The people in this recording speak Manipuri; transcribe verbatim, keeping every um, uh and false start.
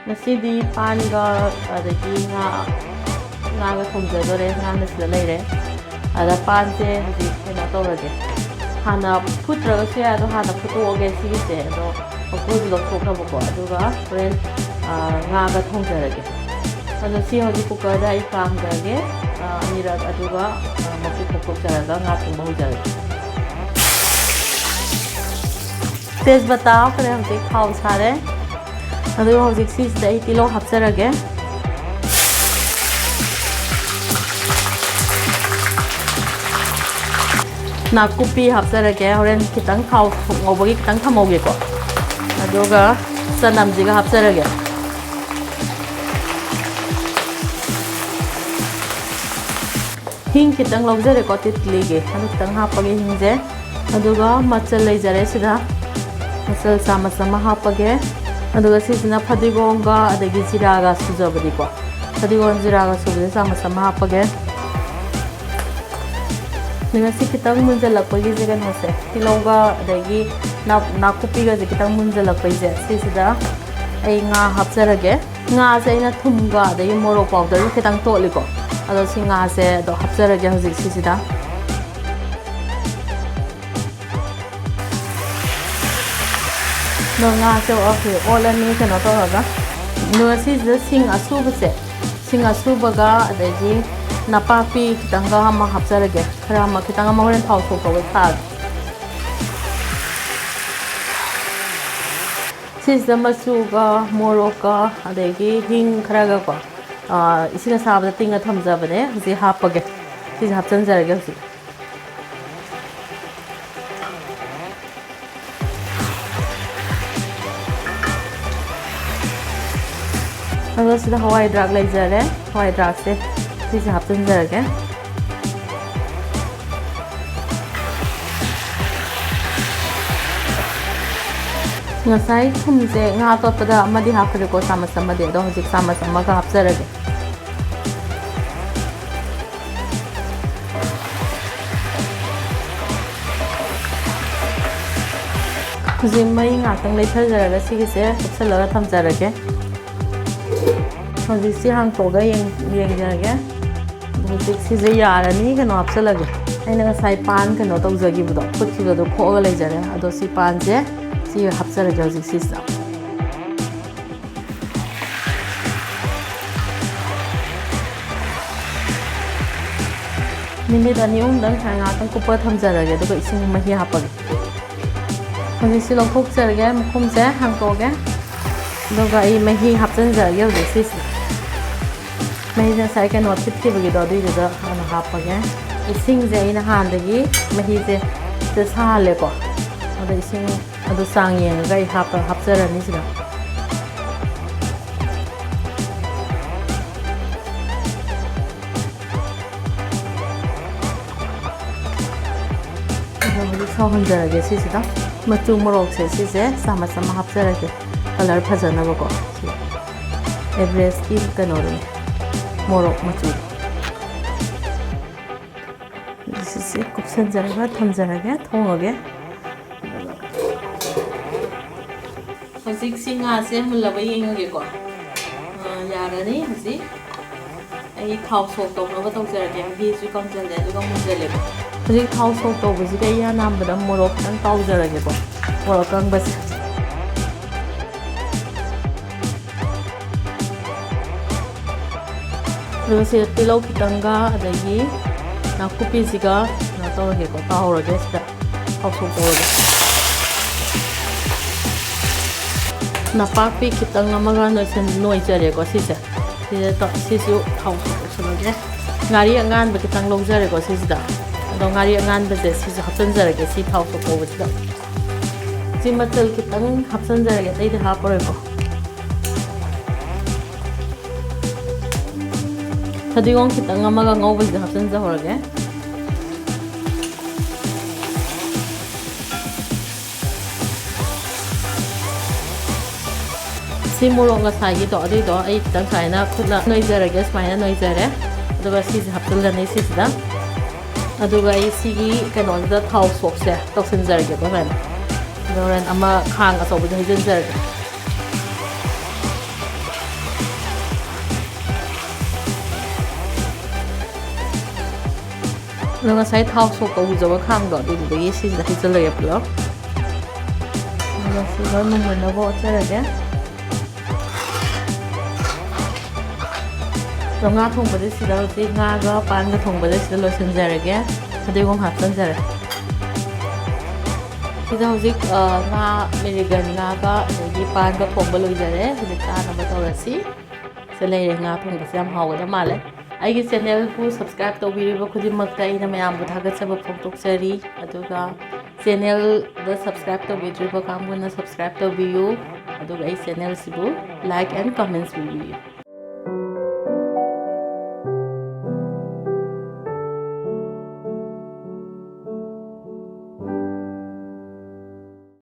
ꯉꯁꯤꯗꯤ ꯄꯥꯟꯒ ꯑꯗꯒꯤ ꯉꯥ, ꯉꯥꯒ ꯊꯣꯡꯖꯗꯣꯔꯦ꯫ ꯉꯥꯅ ꯁꯤꯗ ꯂꯩꯔꯦ꯫ ꯑꯗ ꯄꯥꯟꯁꯦ ꯍꯧꯖꯤꯛ ꯀꯩꯅꯣ ꯇꯧꯔꯒꯦ꯫ ꯍꯥꯟꯅ ꯐꯨꯠꯇ꯭ꯔꯒꯁꯨ ꯌꯥꯏ, ꯑꯗꯣ ꯍꯥꯟꯅ ꯐꯨꯠꯇꯣꯛꯑꯒꯦ ꯁꯤꯒꯤꯁꯦ꯫ ꯑꯗꯣ ꯃꯀꯨꯁꯨ ꯂꯧꯊꯣꯛꯈ꯭ꯔꯕꯀꯣ꯫ ꯑꯗꯨꯒ ꯍꯣꯔꯦꯟ, ꯑ, ꯉꯥꯒ ꯊꯣꯡꯖꯔꯒꯦ꯫ ꯑꯗꯣ ꯁꯤ ꯍꯧꯖꯤꯛ cookerꯗ ꯑꯩ ꯀꯥꯝꯖꯔꯒꯦ, ꯑ, ꯑꯅꯤꯔꯛ꯫ ꯑꯗꯨꯒ, ꯑ, ꯃꯀꯨ ꯈꯣꯛꯇꯣꯛꯆꯔꯒ ꯉꯥ ꯊꯣꯡꯕ ꯍꯧꯖꯔꯒꯦ꯫ ꯇꯦꯖꯄꯇꯥ ꯍꯥꯞꯈ꯭ꯔꯦ꯫ ꯍꯧꯖꯤꯛ ꯊꯥꯎ ꯁꯥꯔꯦ꯫ ꯑꯗꯨꯒ ꯍꯧꯖꯤꯛ ꯁꯤꯁꯤꯗ ꯑꯩ ꯇꯤꯜꯍꯧ ꯍꯥꯞꯆꯔꯒꯦ꯫ ꯅꯥꯀꯨꯞꯄꯤ ꯍꯥꯞꯆꯔꯒꯦ꯫ ꯍꯣꯔꯦꯟ ꯈꯤꯇꯪ ꯊꯥꯎ ꯉꯧꯕꯒꯤ ꯈꯤꯇꯪ ꯊꯝꯍꯧꯒꯦꯀꯣ꯫ ꯑꯗꯨꯒ ꯆꯅꯝꯁꯤꯒ ꯍꯥꯞꯆꯔꯒꯦ꯫ ꯍꯤꯡ ꯈꯤꯇꯪ ꯂꯧꯖꯔꯦꯀꯣ, ꯇꯤꯠꯂꯤꯒꯤ꯫ ꯑꯗꯨ ꯈꯤꯇꯪ ꯍꯥꯞꯄꯒꯦ ꯍꯤꯡꯁꯦ꯫ ꯑꯗꯨꯒ ꯃꯆꯜ ꯂꯩꯖꯔꯦ ꯁꯤꯗ꯫ ꯃꯆꯜ ꯆꯥꯃꯁ ꯑꯃ ꯍꯥꯞꯄꯒꯦ꯫ ꯑꯗꯨꯒ ꯁꯤꯁꯤꯅ ꯐꯗꯤꯒꯣꯝꯒ ꯑꯗꯒꯤ ꯖꯤꯔꯥꯒ ꯁꯨꯖꯕꯅꯤꯀꯣ꯫ ꯐꯗꯤꯒꯣꯝ ꯖꯤꯔꯥꯒ ꯁꯨꯕꯁꯦ ꯆꯥꯃꯁ ꯑꯃ ꯍꯥꯞꯄꯒꯦ꯫ ꯑꯗꯨꯒ ꯁꯤ ꯈꯤꯇꯪ ꯃꯨꯟꯖꯜꯂꯛꯄꯒꯤꯁꯦ ꯀꯩꯅꯣꯁꯦ, ꯇꯤꯜꯍꯧꯒ ꯑꯗꯒꯤ ꯅꯥ-, ꯅꯥꯀꯨꯞꯄꯤꯒꯁꯦ ꯈꯤꯇꯪ ꯃꯨꯟꯖꯜꯂꯛꯄꯩꯁꯦ, ꯁꯤꯁꯤꯗ ꯑꯩ ꯉꯥ ꯍꯥꯞꯆꯔꯒꯦ꯫ ꯉꯥꯁꯦ ꯑꯩꯅ ꯊꯨꯝꯒ ꯑꯗꯒꯤ ꯃꯣꯔꯣꯛ powderꯒ ꯈꯤꯇꯪ ꯇꯣꯠꯂꯤꯀꯣ꯫ ꯑꯗꯣ ꯁꯤ ꯉꯥꯁꯦ ꯑꯗꯣ ꯍꯥꯞꯆꯔꯒꯦ ꯍꯧꯖꯤꯛ ꯁꯤꯁꯤꯗ꯫ ꯑꯗꯣ ꯉꯥꯁꯦ ꯑꯣꯠꯂꯅꯤ ꯀꯩꯅꯣ ꯇꯧꯔꯒ꯫ ꯑꯗꯨꯒ ꯁꯤꯁꯤꯗ ꯁꯤꯡ ꯑꯁꯨꯕꯁꯦ, ꯁꯤꯡ ꯑꯁꯨꯕꯒ ꯑꯗꯒꯤ ꯅꯄꯥꯛꯄꯤ ꯈꯤꯇꯪꯒ ꯑꯃ ꯍꯥꯞꯆꯔꯒꯦ꯫ ꯈꯔ ꯑꯃ, ꯈꯤꯇꯪ ꯑꯃ ꯍꯣꯔꯦꯟ ꯊꯥꯎ ꯁꯣꯛ ꯇꯧꯕꯩ ꯊꯥꯛꯑꯒꯦ꯫ ꯁꯤꯁꯤꯗ ꯃꯆꯨꯒ ꯃꯣꯔꯣꯛꯀ ꯑꯗꯒꯤ ꯍꯤꯡ ꯈꯔꯒꯀꯣ, ꯑꯥ, ꯏꯁꯤꯡ ꯑꯁꯥꯕꯗ ꯇꯤꯡꯉ ꯊꯝꯖꯕꯅꯦ꯫ ꯍꯧꯖꯤꯛ ꯍꯥꯞꯄꯒꯦ꯫ ꯁꯤꯁꯦ ꯍꯥꯞꯆꯤꯟꯖꯔꯒꯦ ꯍꯧꯖꯤꯛ꯫ ꯑꯗꯨꯒ ꯁꯤꯗ ꯍꯋꯥꯏ ꯗ꯭ꯔꯥꯛ ꯂꯩꯖꯔꯦ꯫ ꯍꯋꯥꯏ ꯗ꯭ꯔꯥꯛꯁꯦ ꯁꯤꯁꯦ ꯍꯥꯞꯆꯤꯟꯖꯔꯒꯦ꯫ ꯉꯁꯥꯏ ꯊꯨꯝꯁꯦ ꯉꯥ ꯇꯣꯠꯄꯗ ꯑꯃꯗꯤ ꯍꯥꯞꯈ꯭ꯔꯦꯀꯣ, ꯆꯥꯃꯁ ꯑꯃꯗꯤ꯫ ꯑꯗꯣ ꯍꯧꯖꯤꯛ ꯆꯥꯃꯁ ꯑꯃꯒ ꯍꯥꯞꯆꯔꯒꯦ꯫ ꯍꯧꯖꯤꯛ ꯃꯩ ꯉꯥꯛꯇꯪ ꯂꯩꯊꯖꯔꯒ ꯁꯤꯒꯤꯁꯦ ꯀꯨꯞꯁꯜꯂꯒ ꯊꯝꯖꯔꯒꯦ꯫ ꯍꯧꯖꯤꯛꯁꯤ ꯍꯥꯡꯇꯣꯛꯑꯒ ꯌꯦꯡ-, ꯌꯦꯡꯖꯔꯒꯦ꯫ ꯍꯧꯖꯤꯛ ꯁꯤꯁꯦ ꯌꯥꯔꯅꯤ, ꯀꯩꯅꯣ ꯍꯥꯞꯆꯜꯂꯒꯦ꯫ ꯑꯩꯅ ꯉꯁꯥꯏ ꯄꯥꯟ ꯀꯩꯅꯣ ꯇꯧꯖꯈꯤꯕꯗꯣ, ꯐꯨꯠꯈꯤꯕꯗꯣ ꯈꯣꯛꯑꯒ ꯂꯩꯖꯔꯦ꯫ ꯑꯗꯣ ꯁꯤ ꯄꯥꯟꯁꯦ ꯁꯤ ꯍꯥꯞꯆꯔꯒꯦ ꯍꯧꯖꯤꯛ ꯁꯤꯁꯤꯗ꯫ ꯃꯤꯅꯤꯠ ꯑꯅꯤ ꯑꯍꯨꯝꯗꯪ ꯁꯨꯃꯥꯏꯅ ꯉꯥꯏꯍꯥꯛꯇꯪ ꯀꯨꯞꯄ ꯊꯝꯖꯔꯒꯦ, ꯑꯗꯨꯒ ꯏꯁꯤꯡ ꯃꯍꯤ ꯍꯥꯞꯄꯒꯦ꯫ ꯍꯧꯖꯤꯛꯁꯤ ꯂꯧꯊꯣꯛꯆꯔꯒꯦ, ꯃꯈꯨꯝꯁꯦ ꯍꯥꯡꯇꯣꯛꯑꯒꯦ, ꯑꯗꯨꯒ ꯑꯩ ꯃꯍꯤ ꯍꯥꯞꯆꯤꯟꯖꯔꯒꯦ ꯍꯧꯖꯤꯛ ꯁꯤꯁꯦ꯫ ꯃꯍꯤꯁꯦ ꯉꯁꯥꯏ ꯀꯩꯅꯣ ꯊꯤꯠꯈꯤꯕꯒꯤꯗꯣ, ꯑꯗꯨꯏꯗꯨꯗ ꯍꯥꯟꯅ ꯍꯥꯞꯄꯒꯦ꯫ ꯏꯁꯤꯡꯁꯦ ꯑꯩꯅ ꯍꯥꯟꯅꯗꯒꯤ ꯃꯍꯤꯁꯦ ꯁꯤꯗ ꯁꯥꯍꯜꯂꯦꯀꯣ, ꯑꯗꯣ ꯏꯁꯤꯡ ꯑꯗꯨ ꯆꯥꯡ ꯌꯦꯡꯉꯒ ꯑꯩ ꯍꯥꯞꯄ-, ꯍꯥꯞꯆꯔꯅꯤ ꯁꯤꯗ꯫ ꯑꯗꯣ ꯍꯧꯖꯤꯛ ꯁꯧꯍꯟꯖꯔꯒꯦ ꯁꯤꯁꯤꯗ꯫ ꯃꯆꯨ ꯃꯣꯔꯣꯛꯁꯦ ꯁꯤꯁꯦ ꯆꯥꯃꯁ ꯑꯃ ꯍꯥꯞꯆꯔꯒꯦ, ꯀꯂꯔ ꯐꯖꯅꯕꯀꯣ꯫ ꯁꯤ ꯑꯦꯚꯔꯦꯁꯀꯤ ꯀꯩꯅꯣꯗꯨꯅꯦ, ꯃꯣꯔꯣꯛ ꯃꯆꯨꯗꯣ꯫ ꯁꯤꯁꯦ ꯀꯨꯞꯁꯟꯖꯔꯒ ꯊꯝꯖꯔꯒꯦ, ꯊꯣꯡꯉꯒꯦ꯫ ꯍꯧꯖꯤꯛꯁꯤ ꯉꯥꯁꯦ ꯃꯨꯜꯂꯕ ꯌꯦꯡꯉꯒꯦꯀꯣ꯫ ꯑꯥ, ꯌꯥꯔꯅꯤ ꯍꯧꯖꯤꯛ꯫ ꯑꯩ ꯊꯥꯎ ꯁꯣꯛ ꯇꯧꯅꯕ ꯇꯧꯖꯔꯒꯦ꯫ ꯃꯍꯤꯁꯨ ꯀꯪꯁꯤꯜꯂꯦ, ꯑꯗꯨꯒ ꯃꯨꯟꯖꯜꯂꯦꯕ꯫ ꯍꯧꯖꯤꯛ ꯊꯥꯎ ꯁꯣꯛ ꯇꯧꯕꯁꯤꯗ ꯑꯩ ꯑꯍꯥꯟꯕꯗ ꯃꯣꯔꯣꯛ ꯈꯤꯇꯪ ꯇꯥꯎꯖꯔꯒꯦꯀꯣ꯫ ꯃꯣꯔꯣꯛ ꯑꯀꯪꯕꯁꯦ꯫ ꯑꯗꯨꯒ ꯁꯤꯗ ꯇꯤꯜꯍꯧ ꯈꯤꯇꯪꯒ, ꯑꯗꯒꯤ ꯅꯥꯀꯨꯞꯄꯤꯁꯤꯒ ꯀꯩꯅꯣ ꯇꯧꯔꯒꯦꯀꯣ, ꯇꯥꯎꯔꯒꯦ ꯁꯤꯗ꯫ ꯊꯥꯎ ꯁꯣꯛ ꯇꯧꯔꯒꯦ꯫ ꯅꯄꯥꯛꯄꯤ ꯈꯤꯇꯪ ꯑꯃꯒ ꯅꯣꯏꯁꯟ-, ꯅꯣꯏꯖꯔꯦꯀꯣ ꯁꯤꯁꯦ꯫ ꯁꯤꯗ ꯇꯧ-, ꯁꯤꯁꯨ ꯊꯥꯎ ꯁꯣꯛ ꯇꯧꯁꯜꯂꯒꯦ꯫ ꯉꯥꯔꯤ ꯑꯉꯥꯟꯕ ꯈꯤꯇꯪ ꯂꯧꯖꯔꯦꯀꯣ ꯁꯤꯁꯤꯗ꯫ ꯑꯗꯣ ꯉꯥꯔꯤ ꯑꯉꯥꯟꯕꯁꯦ ꯁꯤꯁꯨ ꯍꯥꯞꯆꯤꯟꯖꯔꯒꯦ ꯁꯤ ꯊꯥꯎ ꯁꯣꯛ ꯇꯧꯕꯁꯤꯗ꯫ ꯁꯤ ꯃꯆꯜ ꯈꯤꯇꯪ ꯍꯥꯞꯆꯤꯟꯖꯔꯒꯦ, ꯑꯇꯩꯗꯤ ꯍꯥꯞꯄꯔꯣꯏꯀꯣ꯫ ꯐꯗꯤꯒꯣꯝ ꯈꯤꯇꯪ ꯑꯃꯒ ꯉꯧꯕꯁꯤꯗ ꯍꯥꯞꯆꯤꯟꯖꯍꯧꯔꯒꯦ꯫ ꯁꯤ ꯃꯣꯔꯣꯛ ꯉꯁꯥꯏꯒꯤꯗꯣ, ꯑꯗꯨꯏꯗꯣ ꯑꯩ ꯈꯤꯇꯪ ꯁꯨꯃꯥꯏꯅ ꯈꯨꯠꯅ ꯅꯣꯏꯖꯔꯒꯦ, ꯁꯨꯃꯥꯏꯅ ꯅꯣꯏꯖꯔꯦ꯫ ꯑꯗꯨꯒ ꯁꯤꯁꯦ ꯍꯥꯞꯆꯤꯜꯂꯅꯤ ꯁꯤꯁꯤꯗ꯫ ꯑꯗꯨꯒ ꯑꯩ ꯁꯤꯒꯤ ꯀꯩꯅꯣꯁꯤꯗ ꯊꯥꯎ ꯁꯣꯛꯁꯦ ꯇꯧꯁꯤꯟꯖꯔꯒꯦꯀꯣ ꯁꯨꯃꯥꯏꯅ꯫ ꯑꯗꯣ ꯍꯣꯔꯦꯟ ꯑꯃ ꯈꯥꯡ ꯑꯆꯧꯕꯗ ꯍꯩꯖꯤꯟꯖꯔꯒꯦ꯫ ꯑꯗꯣ ꯉꯁꯥꯏ ꯊꯥꯎ ꯁꯣꯛ ꯇꯧꯖꯕ ꯈꯥꯡꯗꯣ, ꯑꯗꯨꯗꯨꯗꯒꯤ ꯁꯤꯁꯤꯗ ꯍꯩꯖꯤꯜꯂꯒꯦ ꯄꯨꯂꯞ꯫ ꯑꯗꯨꯒ ꯁꯤ ꯂꯣꯏ ꯃꯨꯟꯃꯨꯟꯅꯕ ꯑꯣꯠꯆꯔꯒꯦ꯫ ꯑꯗꯣ ꯉꯥ ꯊꯣꯡꯕꯁꯦ ꯁꯤꯗ ꯍꯧꯖꯤꯛ ꯉꯥꯒ ꯄꯥꯟꯒ ꯊꯣꯡꯕꯁꯦ ꯁꯤꯗ ꯂꯣꯏꯁꯤꯟꯖꯔꯒꯦ꯫ ꯐꯗꯤꯒꯣꯝ ꯍꯥꯞꯆꯤꯟꯖꯔꯦ꯫ ꯁꯤꯗ ꯍꯧꯖꯤꯛ, ꯑ, ꯉꯥ, ꯃꯦꯔꯤꯒꯟ ꯉꯥꯒ ꯑꯗꯒꯤ ꯄꯥꯟꯒ ꯊꯣꯡꯕ ꯂꯣꯏꯖꯔꯦ꯫ ꯍꯧꯖꯤꯛ ꯆꯥꯅꯕ ꯇꯧꯔꯁꯤ꯫ ꯁꯤ ꯂꯩꯔꯦ, ꯉꯥ ꯊꯣꯡꯕꯁꯦ ꯌꯥꯝ ꯍꯥꯎꯒꯗꯕ ꯃꯥꯜꯂꯦ꯫ ꯑꯩꯒꯤ ꯆꯦꯅꯦꯜꯕꯨ subscribe ꯇꯧꯕꯤꯔꯤꯕ ꯈꯨꯗꯤꯡꯃꯛꯇ ꯑꯩꯅ ꯃꯌꯥꯝꯕꯨ ꯊꯥꯒꯠꯆꯕ ꯐꯣꯡꯗꯣꯛꯆꯔꯤ꯫ ꯑꯗꯨꯒ ꯆꯦꯅꯦꯜꯗ subscribe ꯇꯧꯕꯤꯗ꯭ꯔꯤꯕ ꯀꯥꯡꯕꯨꯅ subscribe ꯇꯧꯕꯤꯌꯨ꯫ ꯑꯗꯨꯒ ꯑꯩ ꯆꯦꯅꯦꯜꯁꯤꯕꯨ like and comments ꯄꯤꯕꯤꯌꯨ꯫